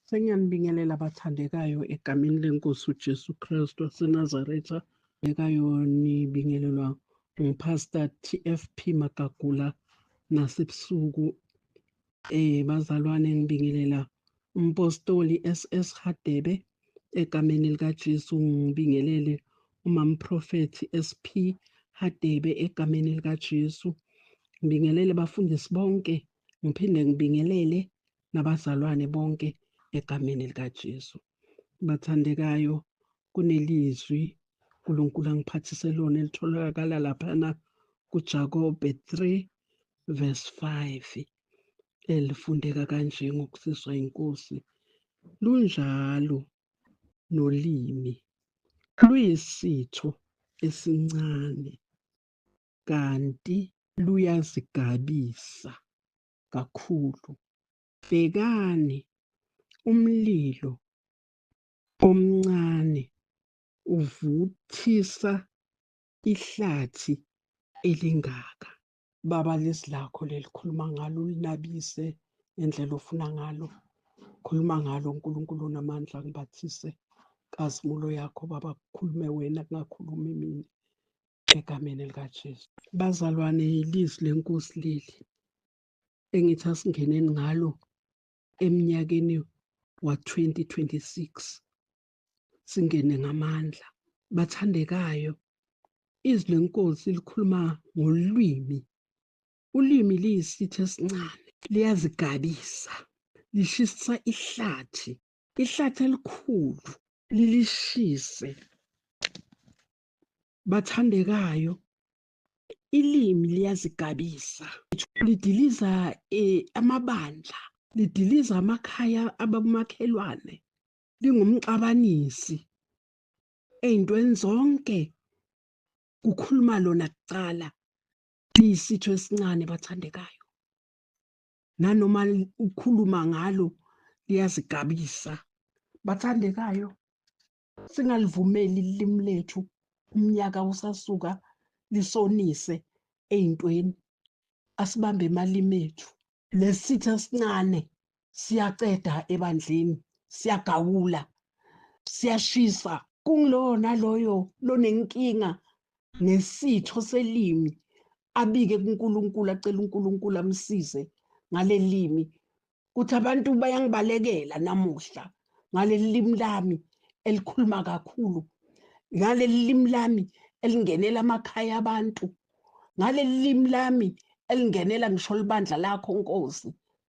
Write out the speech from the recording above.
Sengiyanibingelela bathandekayo egameni lenkosi uJesu Kristu waseNazaretha. Ekayo nibingelelwa nguPastor TFP Magagula nasebusuku. Bazalwane, ngibingelela umpostoli SS Hadebe egameni likaJesu, ngibingelele umamprofethi SP Hadebe egameni likaJesu. Ngibingelele bafundisi bonke, ngiphinde ngibingelele nabazalwane bonke egameni likaJesu. Bathandekayo, kunelizwi uNkulunkulu angiphathise lona elitholakala laphana kuJakobe 3 verse 5, elifundeka kanje ngokusizwa inkosi. Lunjalo nolimi, luyisitho esincane kanti luyazigabisa kakhulu. Bhekani, umlilo omncane uvuthisa ihlathi elingaka. Baba, lezi lakho lelikhuluma ngalo, ulinabise ngendlela ofuna ngalo. Khuluma ngalo uNkulunkulu onamandla, ngibathise nkazimulo yakho Baba, kukhulume wena kungakhulumi mina, egameni likaJesu. Bazalwane, ilizwi lenkosi leli engithi asingeneni ngalo eminyakeni wa-2026, singene ngamandla. Bathandekayo, izwi lenkosi likhuluma ngolwimi. Ulimi liyisitho esincane, liyazigabisa, lishisa ihlathi, ihlathi elikhulu lilishise. Bathandekayo, ilimi liyazigabisa, lidiliza amabandla, lidiliza amakhaya abamakhelwane, lingumxabanisi ey'ntweni zonke, kukhuluma lona kucala. Liyisitho esincane bathandekayo, nanoma ukhuluma ngalo liyazigabisa. Bathandekayo, singalivumeli ilimi lethu umnyaka usasuka lisonise ey'ntweni. Asibambe emalimi ethu. Lesitho esincane siyaceda ebandleni, siyagawula, siyashisa. Kungulowo naloyo lonenkinga ngesitho selimi abike kuNkulunkulu, acele uNkulunkulu amsize ngalelimi, kuthi abantu bayangibalekela namuhla ngaleli limi lami elikhuluma kakhulu, ngaleli limi lami elingenela amakhaya abantu, ngaleli limi lami elingenela ngisho libandla lakho Nkosi.